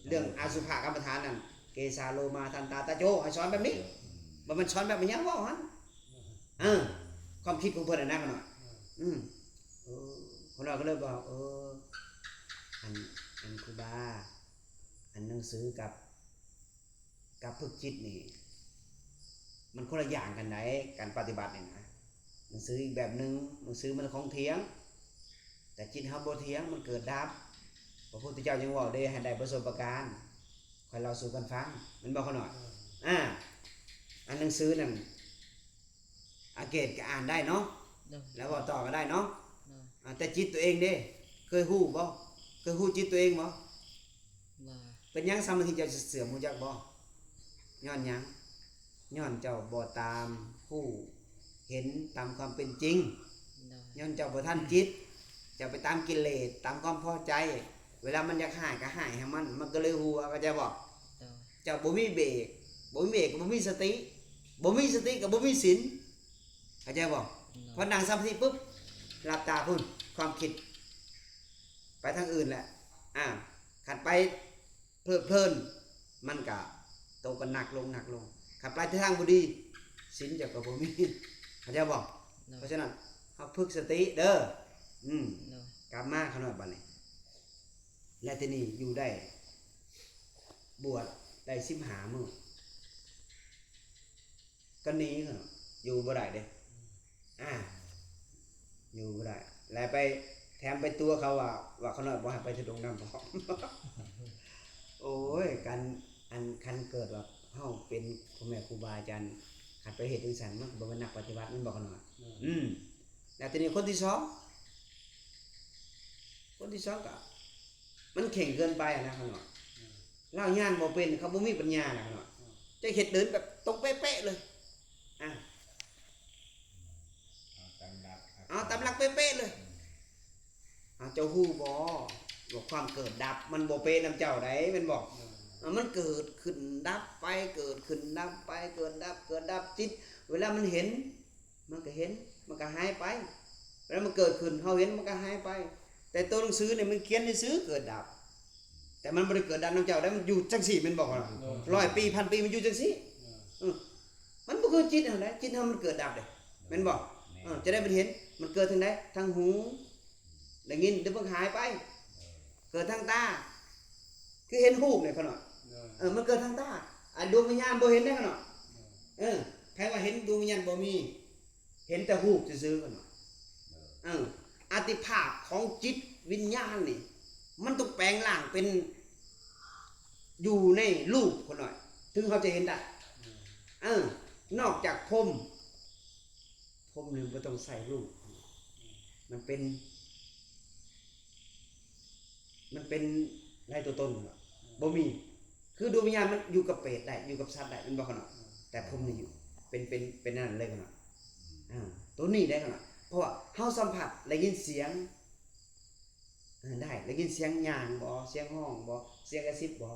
ເລື່ອງອະສຸພະກຳມະຖານນັ້ນ ເກສາ ໂລມາ ທັນຕາ ຕະໂຈ ໃຫ້ສອນແບບນີ້ ອືມ ບໍ່ແມ່ນສອນແບບຫຍັງເວົ້າຫັ້ນ ເອີ ຄວາມຄິດຂອງເພິ່ນຫັ້ນນະ ຂ້ານ້ອຍ ອືມ ເອີ ຂ້ານ້ອຍກໍເລີຍວ່າ ເອີ ອັນ ອັນຄູບາ ອັນໜັງສືກັບ ກັບຝຶກຈິດນີ້ ມັນຄົນລະຢ່າງກັນໃດ໋ ການປະຕິບັດນີ້ນະ ໜັງສືອີກແບບໜຶ່ງ ໜັງສືມັນຂອງທ່ຽງ ແຕ່ຈິດເຮົາບໍ່ທ່ຽງ ມັນເກີດດັບ ພະພຸດທະເຈົ້າຍັງເວົ້າເດ້ ໃຫ້ໄດ້ປະສົບປະການ ຂ້ອຍເລົ່າສູ່ກັນຟັງ ແມ່ນບໍ່ຂ້ານ້ອຍ? ເອີ ອ່າ ອັນໜັງສືນັ້ນ ອາເກດກໍອ່ານໄດ້ເນາະ ໂດຍ ແລ້ວເວົ້າຕໍ່ກໍໄດ້ເນາະ ໂດຍ ອ່າ ແຕ່ຈິດຕົວເອງເດ້ ເຄີຍຮູ້ບໍ່? ເຄີຍຮູ້ຈິດຕົວເອງບໍ່? ບໍ່ ເປັນຫຍັງສະມາທິເຈົ້າຊິເສື່ອມ ຮູ້ຈັກບໍ່? ຍ້ອນຫຍັງ? ຍ້ອນເຈົ້າບໍ່ຕາມຮູ້ເຫັນຕາມຄວາມເປັນຈິງ ໂດຍ ຍ້ອນເຈົ້າບໍ່ທັນຈິດ ເຈົ້າໄປຕາມກິເລດ ຕາມຄວາມພໍໃຈ ເວລາມັນຢາກຮ້າຍກໍຮ້າຍໃຫ້ມັນ ມັນກໍເລີຍຫົວ ເຂົ້າໃຈບໍ່? ໂດຍ ເຈົ້າບໍ່ມີເບກ ບໍ່ມີເບກກໍບໍ່ມີສະຕິ ບໍ່ມີສະຕິກໍບໍ່ມີສິນ ເຂົ້າໃຈບໍ່? ໂດຍ ພໍນັ່ງສະມາທິປຶບ ຫຼັບຕາພຸ້ນ ຄວາມຄິດໄປທາງອື່ນແຫຼະ ອ່າ ຄັນໄປເພີດເພີນ ມັນກະໂຕກໍໜັກລົງ ໜັກລົງ ຄັນໄປໃນທາງບໍ່ດີ ສິນເຈົ້າກໍບໍ່ມີ ເຂົ້າໃຈບໍ່? ໂດຍ ເພາະສະນັ້ນ ເຮົາຝຶກສະຕິເດີ ອືມ ໂດຍ ກັບມາຂ້ານ້ອຍບາດນີ້ ແລະ ທີນີ້ຢູ່ໄດ້ ບວດໄດ້ສິບຫ້າມື້ ກໍໜີ ຢູ່ບໍ່ໄດ້ເດ້ ອ່າ ຢູ່ບໍ່ໄດ້ ແລະ ໄປ ແຖມໄປຕົວະເຂົາວ່າ ວ່າຂ້ານ້ອຍບໍ່ໃຫ້ໄປທຸດົງນຳພ້ອມ ໂອ້ຍ ຄັນ ອັນ ຄັນເກີດວ່າເຮົາເປັນພໍ່ແມ່ຄູບາອາຈານ ຄັນໄປເຮັດຈັ່ງຊັ້ນ ມັນກໍບໍ່ແມ່ນນັກປະຕິບັດ ແມ່ນບໍ່ຂ້ານ້ອຍ? ອືມ ແລ້ວທີນີ້ຄົນທີສອງ ຄົນທີສອງກໍ ມັນເຄັ່ງເກີນໄປນະຂ້ານ້ອຍ ລາວຍ່າງບໍ່ເປັນ ເຂົາບໍ່ມີປັນຍານະຂ້ານ້ອຍ ຈະເຮັດເດີນແບບຕົງເປະໆເລີຍ ອ່າ ເອົາຕາມຫຼັກ ເອົາຕາມຫຼັກເປະໆເລີຍ ອ່າ ເຈົ້າຮູ້ບໍ່ວ່າຄວາມເກີດດັບມັນບໍ່ເປນຳເຈົ້າໃດ ແມ່ນບໍ່? ເອີ ມັນເກີດຂຶ້ນດັບໄປ ເກີດຂຶ້ນດັບໄປ ເກີດດັບ ເກີດດັບ ຈິດ ເວລາມັນເຫັນ ມັນກໍເຫັນ ມັນກໍຫາຍໄປ ແລ້ວມັນເກີດຂຶ້ນ ເຮົາເຫັນ ມັນກໍຫາຍໄປ ແຕ່ໂຕໜັງສືນີ້ມັນຂຽນຊື່ໆ ເກີດດັບ ແຕ່ມັນບໍ່ໄດ້ເກີດດັບນຳເຈົ້າໃດ໋ ມັນຢູ່ຈັ່ງຊີ້ແມ່ນບໍ່? ໂດຍ ຮ້ອຍປີ ພັນປີ ມັນຢູ່ຈັ່ງຊີ້ ເອີ ເອີ ມັນບໍ່ຄືຈິດເຮົາໃດ໋ ຈິດເຮົາມັນເກີດດັບເດ້ ແມ່ນບໍ່? ແມ່ນ ເອີ ຈະໄດ້ມັນເຫັນ ມັນເກີດທາງໃດ? ທາງຫູ ໄດ້ຍິນ ແລ້ວມັນຫາຍໄປ ເອີ ເກີດທາງຕາ ຄືເຫັນຮູບນີ້ຂ້ານ້ອຍ ໂດຍ ເອີ ມັນເກີດທາງຕາ ອາ ດວງວິນຍານບໍ່ເຫັນເດ້ຂ້ານ້ອຍ ໂດຍ ເອີ ໃຜວ່າເຫັນ ດວງວິນຍານບໍ່ມີ ເຫັນແຕ່ຮູບຊື່ໆ ຂ້ານ້ອຍ ໂດຍ ເອີ ອາດຕິພາບຂອງຈິດວິນຍານນີ້ ມັນຕ້ອງແປງຮ່າງເປັນ ຢູ່ໃນຮູບຂ້ານ້ອຍ ເຖິງເຮົາຈະເຫັນໄດ້ ໂດຍ ເອີ ນອກຈາກພົມ ພົມນີ້ບໍ່ຕ້ອງໃຊ້ຮູບ ມັນເປັນ ມັນເປັນໄຮ້ຕົວຕົນ ບໍ່ມີ ຄືດວງວິນຍານມັນຢູ່ກັບເປດໄດ້ ຢູ່ກັບສັດໄດ້ ແມ່ນບໍ່ຂະນ້ອຍ? ແຕ່ພົມນີ້ຢູ່ ເປັນ ເປັນ ເປັນອັນນັ້ນເລີຍຂະນ້ອຍ ອາ ໂຕນີ້ໄດ້ຂະນ້ອຍ ເພາະວ່າເຮົາສຳຜັດ ໄດ້ຍິນສຽງ ເອີ ໄດ້ ໄດ້ຍິນສຽງຍ່າງບໍ ສຽງຮ້ອງບໍ ສຽງກະຊິບບໍ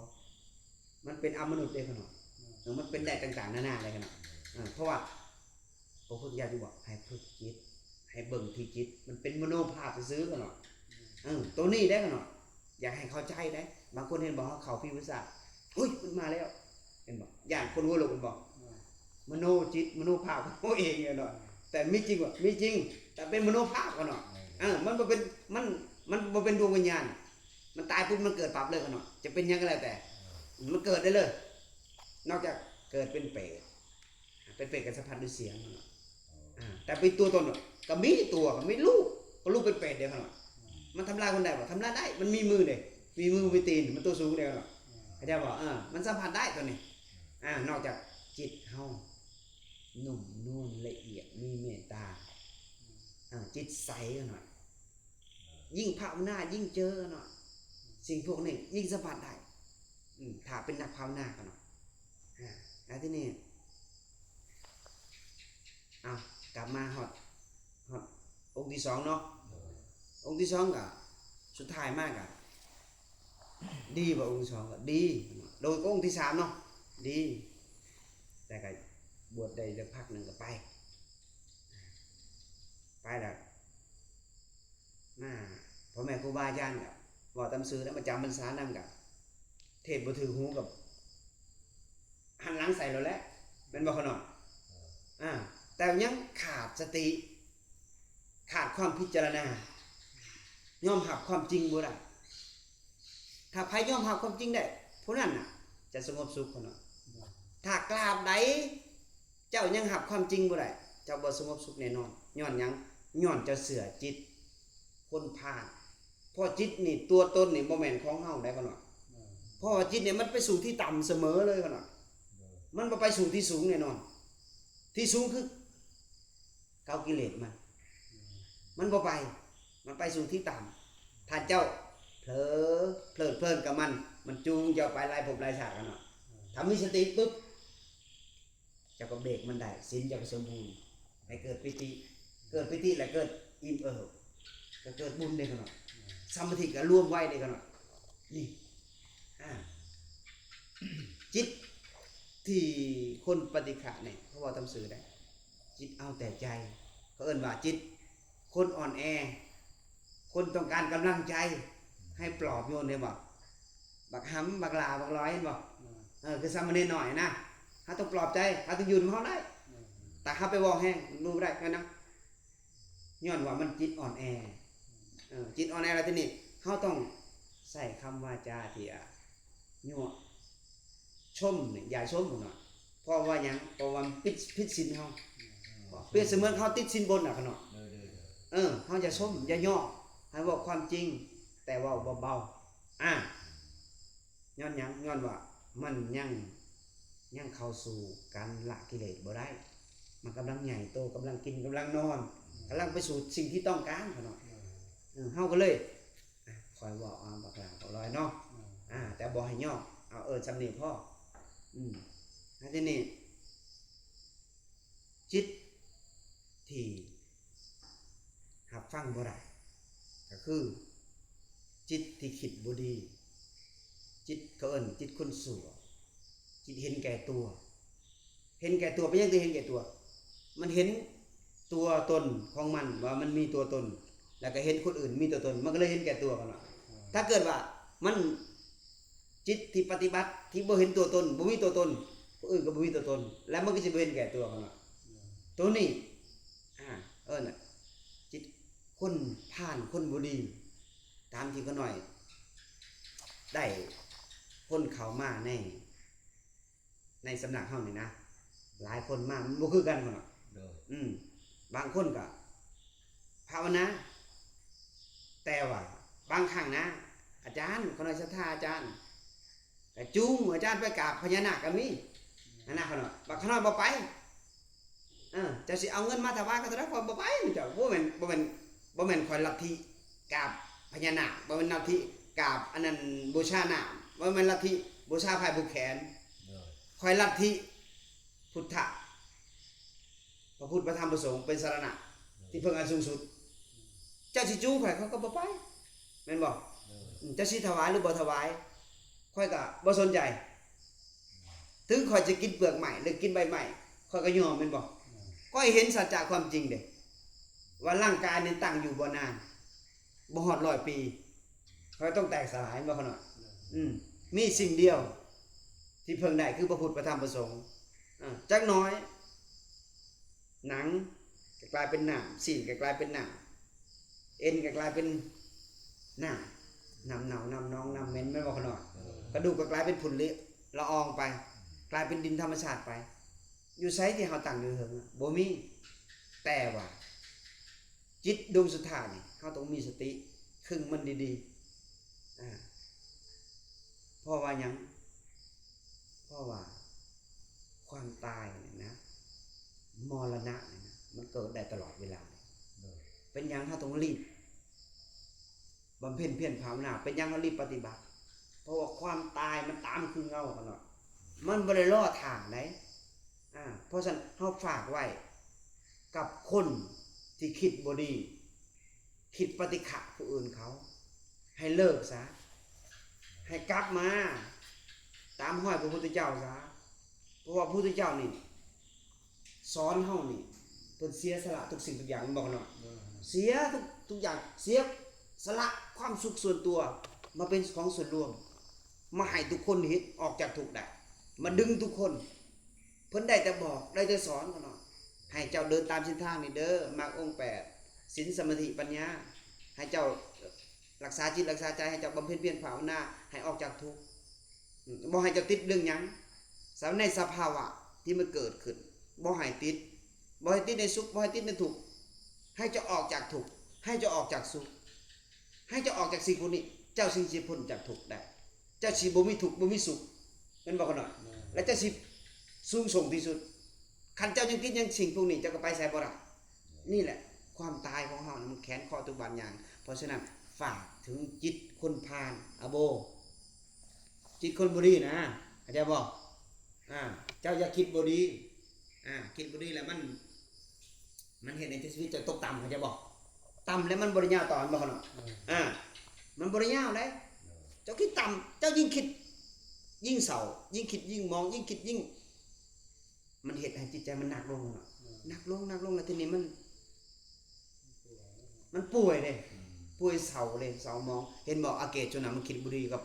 ມັນເປັນອຳມະນຸດເດ້ຂະນ້ອຍ ເອີ ມັນເປັນໄດ້ຕ່າງໆນານາເລີຍຂະນ້ອຍ ເອີ ເພາະວ່າ ພະພຸດທະເຈົ້າຈຶ່ງບອກໃຫ້ຝຶກຈິດ ໃຫ້ເບິ່ງທີ່ຈິດ ມັນເປັນມະໂນພາບຊື່ໆຂະນ້ອຍ ເອີ ໂຕນີ້ໄດ້ຂະນ້ອຍ ຢາກໃຫ້ເຂົ້າໃຈໄດ໋ ບາງຄົນເຫັນບໍ່ ເຮົາເຂົ້າຜີວິຊາ ເຮີ້ຍ ມັນມາແລ້ວ ເຫັນບໍ່ ຢ້ານຄົນຫົວໂລກແມ່ນບໍ່ ມະໂນຈິດ ມະໂນພາບຂອງເຮົາເອງຂະນ້ອຍ ແຕ່ມີຈິງບໍ່? ມີຈິງ ແຕ່ເປັນມະໂນພາບເຂົາເນາະ. ເອີ ມັນບໍ່ເປັນ ມັນ ມັນບໍ່ເປັນດວງວິນຍານ. ມັນຕາຍປຸບມັນເກີດປັບເລີຍເຂົາເນາະ. ຈະເປັນຫຍັງກໍແລ້ວແຕ່ ມັນເກີດໄດ້ເລີຍ. ນອກຈາກເກີດເປັນເປດ ເປັນເປດກໍສຳຜັດດ້ວຍສຽງເນາະ. ອາ ແຕ່ເປັນຕົວຕົນກໍມີຕົວ ກໍມີລູກ ກໍລູກເປັນເປດເດ້ເນາະ. ມັນທຳລາຍຄົນໄດ້ບໍ່? ທຳລາຍໄດ້. ມັນມີມືເດ້ ມີມືມີຕີນ ມັນຕົວສູງເດ້ເນາະ. ເຂົ້າໃຈບໍ່? ເອີ ມັນສຳຜັດໄດ້ຕົວນີ້. ອາ ນອກຈາກຈິດເຮົານຸ້ມນວນລະອຽດ ມີເມດຕາ ອາ ຈິດໃສເນາະ. ຍິ່ງພາວະນາຍິ່ງເຈີເນາະ. ສິ່ງພວກນີ້ຍິ່ງສຳຜັດໄດ້ ອືມ ຖ້າເປັນນັກພາວະນາເນາະ. ອາ ແລ້ວທີນີ້ ເອົາ ກັບມາຮອດ ຮອດອົງທີສອງເນາະ. ໂດຍ ອົງທີສອງກໍສຸດທ້າຍມາກໍດີບໍ່? ອົງທີສອງກໍດີ. ໂດຍ ອົງທີສາມເນາະ ດີ ແຕ່ກໍບວດໄດ້ຈັກພັກໜຶ່ງກໍໄປ ໄປແລ້ວ ມາ ພໍ່ແມ່ຄູບາອາຈານກໍເວົ້າຕາມຊື່ນະ ມາຈຳພັນສານຳ ກໍເທດບໍ່ຖືກຫູ ກໍຫັນຫຼັງໃສ່ໂລດແຫຼະ ແມ່ນບໍ່ຂະນ້ອຍ? ອາ ແຕ່ຍັງຂາດສະຕິ ຂາດຄວາມພິຈາລະນາ ຍອມຮັບຄວາມຈິງບໍ່ໄດ້. ຖ້າໃຜຍອມຮັບຄວາມຈິງໄດ້ ຜູ້ນັ້ນນະຈະສະຫງົບສຸກເນາະ. ຖ້າກາບໃດເຈົ້າຍັງຮັບຄວາມຈິງບໍ່ໄດ້ ເຈົ້າບໍ່ສະຫງົບສຸກແນ່ນອນ. ຍ້ອນຫຍັງ? ຍ້ອນເຈົ້າເຊື່ອຈິດຄົນພານ. ເພາະຈິດນີ້ ຕົວຕົນນີ້ບໍ່ແມ່ນຂອງເຮົາໄດ໋ ຂະນ້ອຍ. ເພາະວ່າຈິດນີ້ມັນໄປສູ່ທີ່ຕ່ຳສະເໝີເລີຍ ຂະນ້ອຍ. ມັນບໍ່ໄປສູ່ທີ່ສູງແນ່ນອນ. ທີ່ສູງຄື ເກົາກິເລດມັນ ມັນບໍ່ໄປ ມັນໄປສູ່ທີ່ຕ່ຳ. ຖ້າເຈົ້າເຜີ ເພີດເພີນກັບມັນ ມັນຈູງເຈົ້າໄປຫຼາຍພົບຫຼາຍຊາດ ຂະນ້ອຍ. ຖ້າມີສະຕິປຶບ ເຈົ້າກໍເບກມັນໄດ້ ສິນເຈົ້າກໍສົມບູນ ໃຫ້ເກີດປີຕິ ເກີດປີຕິແລ້ວເກີດອີ່ມເອີບ ກໍເກີດບຸນເດ້ ຂະນ້ອຍ. ສະມາທິກໍລວມໄວເດ້ ຂະນ້ອຍ. ນີ້ ອາ ຈິດທີ່ຄົນປະຕິຄະນີ້ ເຂົາເວົ້າຕາມຊື່ໄດ໋ ຈິດເອົາແຕ່ໃຈ. ເຂົາເອີ້ນວ່າຈິດຄົນອ່ອນແອ ຄົນຕ້ອງການກຳລັງໃຈ ໃຫ້ປອບໂຍນ ເຫັນບໍ່? ບັກຫຳ ບັກຫຼ້າ ບັກຫຼອຍ ເຫັນບໍ່? ເອີ ຄືສາມະເນນນ້ອຍນະ ເຮົາຕ້ອງປອບໃຈ ເຮົາຕ້ອງຢູ່ນຳເຮົາໄດ້. ແຕ່ເຮົາໄປເວົ້າແຮງ ມັນບໍ່ໄດ້ ແມ່ນນະ. ຍ້ອນວ່າມັນຈິດອ່ອນແອ ເອີ ຈິດອ່ອນແອ ແລ້ວທີນີ້ເຮົາຕ້ອງໃຊ້ຄຳວາຈາທີ່ ອາ ຍົວະ ຊົມນີ້ ຢ່າຊົມເນາະ. ເພາະວ່າຫຍັງ? ເພາະວ່າມັນຜິດ ຜິດສິນເຮົາ ປຽບສະເໝືອນເຮົາຕິດສິນບົນນະ ຂະນ້ອຍ. ເອີ ເຮົາຢ່າຊົມ ຢ່າຍໍ ໃຫ້ເວົ້າຄວາມຈິງ ແຕ່ເວົ້າເບົາໆ. ອາ ຍ້ອນຫຍັງ? ຍ້ອນວ່າມັນຍັງ ຍັງເຂົ້າສູ່ການລະກິເລດບໍ່ໄດ້. ມັນກຳລັງໃຫຍ່ໂຕ ກຳລັງກິນ ກຳລັງນອນ ກຳລັງໄປສູ່ສິ່ງທີ່ຕ້ອງການ ຂະນ້ອຍ. ເອີ ເຮົາກໍເລີຍ ອາ ຂ້ອຍເວົ້າ ອາ ບັກຫຼ້າ ບັກຫຼອຍເນາະ. ອາ ແຕ່ບໍ່ໃຫ້ຍໍ ເອົາ ເອີ ສ່ຳນີ້ພໍ. ອືມ ແລ້ວທີນີ້ ຈິດທີ່ຮັບຟັງບໍ່ໄດ້ ກໍຄືຈິດທີ່ຄິດບໍ່ດີ ຈິດ ເຂົາເອີ້ນຈິດຄົນຊົ່ວ ຈິດເຫັນແກ່ຕົວ. ເຫັນແກ່ຕົວ ເປັນຫຍັງຈຶ່ງເຫັນແກ່ຕົວ? ມັນເຫັນຕົວຕົນຂອງມັນວ່າມັນມີຕົວຕົນ ແລ້ວກໍເຫັນຄົນອື່ນມີຕົວຕົນ ມັນກໍເລີຍເຫັນແກ່ຕົວ ເຂົາວ່າ. ຖ້າເກີດວ່າມັນ ຈິດທີ່ປະຕິບັດ ທີ່ບໍ່ເຫັນຕົວຕົນ ບໍ່ມີຕົວຕົນ ຜູ້ອື່ນກໍບໍ່ມີຕົວຕົນ ແລ້ວມັນກໍຊິບໍ່ເຫັນແກ່ຕົວ ເຂົາວ່າ. ໂຕນີ້ ອາ ເອີ້ນ ອາ ຈິດຄົນພານ ຄົນບໍ່ດີ ຕາມທີ່ຂ້ານ້ອຍໄດ້ຄົ້ນເຂົ້າມາໃນ ໃນສຳນັກເຮົານີ້ນະ ຫຼາຍຄົນມາມັນບໍ່ຄືກັນ ເຂົາວ່າ. ໂດຍ ອືມ ບາງຄົນກໍພາວະນາ ແຕ່ວ່າບາງຄັ້ງນະ ອາຈານ ຂ້ານ້ອຍສັດທາອາຈານ ກໍຈູງອາຈານໄປກາບພະຍານາກກໍມີ ຫັ້ນນະ ຂ້ານ້ອຍ ບັກຂ້ານ້ອຍບໍ່ໄປ. ເອີ ເຈົ້າຊິເອົາເງິນມາຖວາຍຂ້ອຍເທົ່າໃດ ຂ້ອຍບໍ່ໄປນຳເຈົ້າ. ບໍ່ແມ່ນ ບໍ່ແມ່ນ ບໍ່ແມ່ນຂ້ອຍລັດທິກາບພະຍານາກ ບໍ່ແມ່ນລັດທິກາບອັນນັ້ນ ບູຊານ້ຳ ບໍ່ແມ່ນລັດທິບູຊາພາຍຜູກແຂນ. ໂດຍ ຂ້ອຍລັດທິພຸດທະ ພະພຸດ ພະທຳ ພະສົງ ເປັນສະລະນະ ໂດຍ ທີ່ເພິ່ງອັນສູງສຸດ. ເຈົ້າຊິຈູງຂ້ອຍ ຂ້ອຍກໍບໍ່ໄປ ແມ່ນບໍ່? ໂດຍ ອືມ ເຈົ້າຊິຖວາຍ ຫຼື ບໍ່ຖວາຍ ຂ້ອຍກໍບໍ່ສົນໃຈ. ເຖິງຂ້ອຍຈະກິນເປືອກໄມ້ ຫຼື ກິນໃບໄມ້ ຂ້ອຍກໍຍອມ ແມ່ນບໍ່? ອືມ ຂ້ອຍເຫັນສັດຈະຄວາມຈິງເດ້ ວ່າຮ່າງກາຍນີ້ຕັ້ງຢູ່ບໍ່ນານ ບໍ່ຮອດຮ້ອຍປີ ຂ້ອຍຕ້ອງແຕກສະຫຼາຍ ແມ່ນບໍ່ຂະນ້ອຍ? ອືມ ມີສິ່ງດຽວທີ່ເພິ່ງໄດ້ຄືພະພຸດ ພະທຳ ພະສົງ. ອາ ຈັກໜ້ອຍ ໜັງ ກາຍເປັນນ້ຳ, ຊີ້ນກໍກາຍເປັນນ້ຳ, ເອັນກໍກາຍເປັນນ້ຳ, ນ້ຳເນົ່າ, ນ້ຳໜອງ, ນ້ຳເໝັນ, ແມ່ນບໍ່ຂະນ້ອຍ? ເອີ ກະດູກກໍກາຍເປັນຝຸ່ນລະອອງໄປ, ກາຍເປັນດິນທຳມະຊາດໄປ. ຢູ່ໃສທີ່ເຮົາຕັ້ງຢູ່ເທິງ? ບໍ່ມີ. ແຕ່ວ່າ ຈິດດວງສຸດທ້າຍນີ້ ເຮົາຕ້ອງມີສະຕິ ເຄິ່ງມັນດີໆ. ອາ ເພາະວ່າຫຍັງ? ເພາະວ່າຄວາມຕາຍນີ້ນະ, ມໍລະນະນີ້ນະ, ມັນເກີດໄດ້ຕະຫຼອດເວລາ. ໂດຍ ເປັນຫຍັງເຮົາຕ້ອງລີບບຳເພັນພຽນພາວະນາ? ເປັນຫຍັງເຮົາລີບປະຕິບັດ? ເພາະວ່າຄວາມຕາຍມັນຕາມຄືເງົາຂະນ້ອຍ, ມັນບໍ່ໄດ້ລໍຖ້າໃດ. ອາ ເພາະສະນັ້ນເຮົາຝາກໄວ້ກັບຄົນທີ່ຄິດບໍ່ດີ, ຄິດປະຕິຄະຜູ້ອື່ນເຂົາ, ໃຫ້ເລີກຊະ, ໃຫ້ກັບມາຕາມຮອຍພະພຸດທະເຈົ້າຊະ. ເພາະວ່າພະພຸດທະເຈົ້ານີ້ສອນເຮົານີ້ ເພິ່ນເສຍສະຫຼະທຸກສິ່ງທຸກຢ່າງ, ແມ່ນບໍ່ຂະນ້ອຍ? ເສຍທຸກ ທຸກຢ່າງ, ເສຍສະຫຼະຄວາມສຸກສ່ວນຕົວມາເປັນຂອງສ່ວນລວມ, ມາໃຫ້ທຸກຄົນເຫັນອອກຈາກທຸກໄດ້, ມາດຶງທຸກຄົນ. ເພິ່ນໄດ້ແຕ່ບອກ, ໄດ້ແຕ່ສອນຂະນ້ອຍ, ໃຫ້ເຈົ້າເດີນຕາມເສັ້ນທາງນີ້ເດີ, ມາກອົງແປດ, ສິນ, ສະມາທິ, ປັນຍາ, ໃຫ້ເຈົ້າ ລັກສາຈິດລັກສາໃຈ, ໃຫ້ເຈົ້າບຳເພັນພຽນພາວະນາ ໃຫ້ອອກຈາກທຸກ, ບໍ່ໃຫ້ເຈົ້າຕິດເລື່ອງຫຍັງ. ສຳ ໃນສະພາວະທີ່ມັນເກີດຂຶ້ນ, ບໍ່ໃຫ້ຕິດ, ບໍ່ໃຫ້ຕິດໃນສຸກ, ບໍ່ໃຫ້ຕິດໃນທຸກ, ໃຫ້ເຈົ້າອອກຈາກທຸກ, ໃຫ້ເຈົ້າອອກຈາກສຸກ, ໃຫ້ເຈົ້າອອກຈາກສິ່ງພວກນີ້, ເຈົ້າຈຶ່ງຊິພົ້ນຈາກທຸກໄດ້, ເຈົ້າຊິບໍ່ມີທຸກ ບໍ່ມີສຸກ, ແມ່ນບໍ່ຂະນ້ອຍ? ແມ່ນ. ແລະ ເຈົ້າຊິສູງສົ່ງທີ່ສຸດ. ຄັນເຈົ້າຍັງຕິດຍັງສິ່ງພວກນີ້, ເຈົ້າກໍໄປໃສບໍ່ໄດ້. ນີ້ແຫຼະ ຄວາມຕາຍຂອງເຮົານະ ມັນແຂນຄໍທຸກບາດຍ່າງ. ເພາະສະນັ້ນ ຝາກເຖິງຈິດຄົນພານອະໂບ, ຈິດຄົນບໍ່ດີນະ, ເຂົ້າໃຈບໍ່? ອາ ເຈົ້າຢ່າຄິດບໍ່ດີ, ອາ ຄິດບໍ່ດີແລ້ວມັນ ມັນເຮັດໃຫ້ຊີວິດເຈົ້າຕົກຕ່ຳ, ເຂົ້າໃຈບໍ່? ຕ່ຳແລ້ວມັນບໍ່ໄດ້ຍາວຕໍ່, ແມ່ນບໍ່ຂະນ້ອຍ? ເອີ ອາ ມັນບໍ່ໄດ້ຍາວເດ້. ເຈົ້າຄິດຕ່ຳ, ເຈົ້າຍິ່ງຄິດຍິ່ງເສົ້າ, ຍິ່ງຄິດຍິ່ງໝອງ, ຍິ່ງຄິດຍິ່ງ ມັນເຮັດໃຫ້ຈິດໃຈມັນໜັກລົງເນາະ, ເອີ ໜັກລົງ, ໜັກລົງ ແລ້ວທີນີ້ມັນ ມັນປ່ວຍເດ້, ອືມ ປ່ວຍເສົ້າເດ້, ເສົ້າໝອງ. ເຫັນບໍ່ ອາເກດ ຊ່ວງນັ້ນມັນຄິດບໍ່ດີກັບ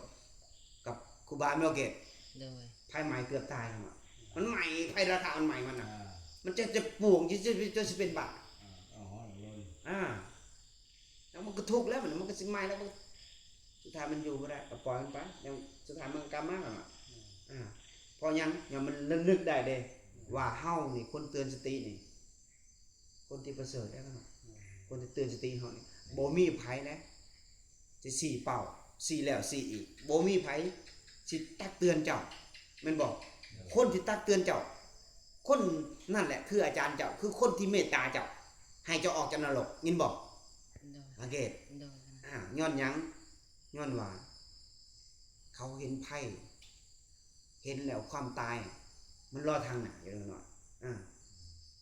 ກັບຄູບາແມ່ນບໍ່ ອາເກດ? ໂດຍ ໄຟໄໝ້ເກືອບຕາຍຫັ້ນນະ, ມັນໄໝ້, ໄຟລາຄາມັນໄໝ້ມັນນະ, ອ່າ ມັນຈະ ຈະປ່ວງ, ຈະ ຈະ ຈະຊິເປັນບ້າ. ອ່າ ເອົາຮ້ອນລົນ ອ່າ ແລ້ວມັນກໍທຸກແລ້ວ, ມັນ ມັນກໍຊິໄໝ້ແລ້ວ, ມັນ ສຸດທ້າຍມັນຢູ່ບໍ່ໄດ້ ກໍປ່ອຍມັນໄປ, ຍັງ ສຸດທ້າຍມັນກໍກັບມາແລ້ວນະ. ອືມ ອ່າ ເພາະຫຍັງ? ຍ້ອນມັນລະນຶກໄດ້ເດ້ ອືມ ວ່າເຮົານີ້ ຄົນເຕືອນສະຕິນີ້ ຄົນທີ່ປະເສີດໄດ້ຂະນ້ອຍ, ອືມ ຄົນທີ່ເຕືອນສະຕິເຮົານີ້ ແມ່ນ ບໍ່ມີໃຜເດ້ ຊິຊີ້ເປົ້າ ຊີ້ແລ້ວຊີ້ອີກ, ບໍ່ມີໃຜຊິຕັກເຕືອນເຈົ້າ, ແມ່ນບໍ່? ແມ່ນ. ຄົນທີ່ຕັກເຕືອນເຈົ້າ ຄົນນັ້ນແຫຼະຄືອາຈານເຈົ້າ, ຄືຄົນທີ່ເມດຕາເຈົ້າ ໃຫ້ເຈົ້າອອກຈາກນະລົກ, ຍິນບໍ່? ໂດຍ ອາເກດ. ໂດຍ ອ່າ ຍ້ອນຫຍັງ? ຍ້ອນວ່າເຂົາເຫັນໄພ, ເຫັນແລ້ວຄວາມຕາຍມັນລໍທາງໜ້າຢູ່ເດີນ້ອຍ. ອ່າ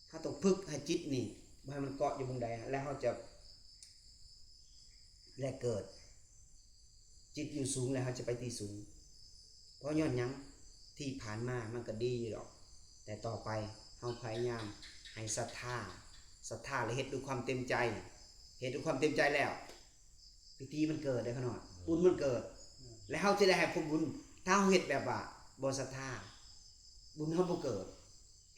ເຮົາຕ້ອງຝຶກໃຫ້ຈິດນີ້ ບໍ່ໃຫ້ມັນເກາະຢູ່ບ່ອນໃດ, ແລ້ວເຮົາຈະ ແລະເກີດ ຈິດຢູ່ສູງແລ້ວເຮົາຈະໄປທີ່ສູງ. ເພາະຍ້ອນຫຍັງ? ທີ່ຜ່ານມາມັນກໍດີຢູ່ດອກ, ແຕ່ຕໍ່ໄປເຮົາພະຍາຍາມໃຫ້ສັດທາ, ສັດທາແລ້ວເຮັດດ້ວຍຄວາມເຕັມໃຈ, ເຮັດດ້ວຍຄວາມເຕັມໃຈແລ້ວ ປີຕິມັນເກີດເດ້ຂະນ້ອຍ, ບຸນມັນເກີດ ແລ້ວເຮົາຊິໄດ້ຮັບຜົນບຸນ. ຖ້າເຮົາເຮັດແບບວ່າບໍ່ສັດທາ, ບຸນເຮົາບໍ່ເກີດ.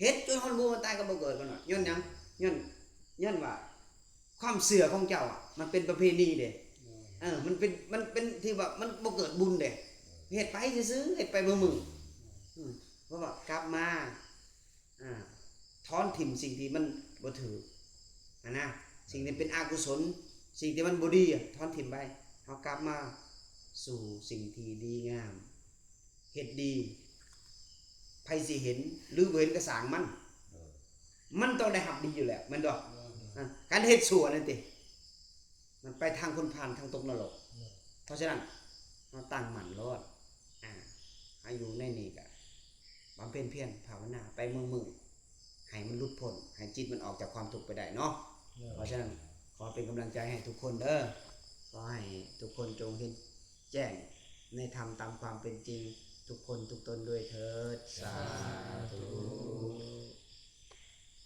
ເຮັດຈົນຮອດມື້ມັນຕາຍກໍບໍ່ເກີດ, ເພາະວ່າ ຍ້ອນຫຍັງ? ຍ້ອນ ຍ້ອນວ່າຄວາມເຊື່ອຂອງເຈົ້າອະ ມັນເປັນປະເພນີເດ້. ເອີ ມັນເປັນ ມັນເປັນທີ່ວ່າມັນບໍ່ເກີດບຸນເດ້, ເຮັດໄປຊື່ໆ ເຮັດໄປມື້ໆ. ອືມ ເພາະວ່າກັບມາ ອ່າ ຖອນຖິ້ມສິ່ງທີ່ມັນບໍ່ຖືກຫັ້ນນະ, ສິ່ງທີ່ເປັນອະກຸສົນ, ສິ່ງທີ່ມັນບໍ່ດີ ຖອນຖິ້ມໄປ. ເຮົາກັບມາສູ່ສິ່ງທີ່ດີງາມ, ເຮັດດີ, ໃຜຊິເຫັນຫຼືບໍ່ເຫັນກໍຊ່າງມັນ, ເອີ ມັນຕ້ອງໄດ້ຮັບດີຢູ່ແລ້ວ ແມ່ນບໍ່? ເອີ ອ່າ ການເຮັດຊົ່ວນັ້ນຕິ ມັນໄປທາງຄົນພານ ທາງຕົກນະລົກ. ເອີ ເພາະສະນັ້ນ ເຮົາຕັ້ງໝັ້ນໂລດ, ອ່າ ເຮົາຢູ່ໃນນີ້ກະບຳເພັນພຽນພາວະນາໄປມື້ໆ ໃຫ້ມັນຫຼຸດພົ້ນ, ໃຫ້ຈິດມັນອອກຈາກຄວາມທຸກໄປໄດ້ເນາະ. ເອີ ເພາະສະນັ້ນ ຂໍເປັນກຳລັງໃຈໃຫ້ທຸກຄົນເດີ, ຂໍໃຫ້ທຸກຄົນຈົ່ງເຫັນແຈ້ງໃນທຳຕາມຄວາມເປັນຈິງ ທຸກຄົນທຸກຕົນດ້ວຍເທີດ. ສາທຸ.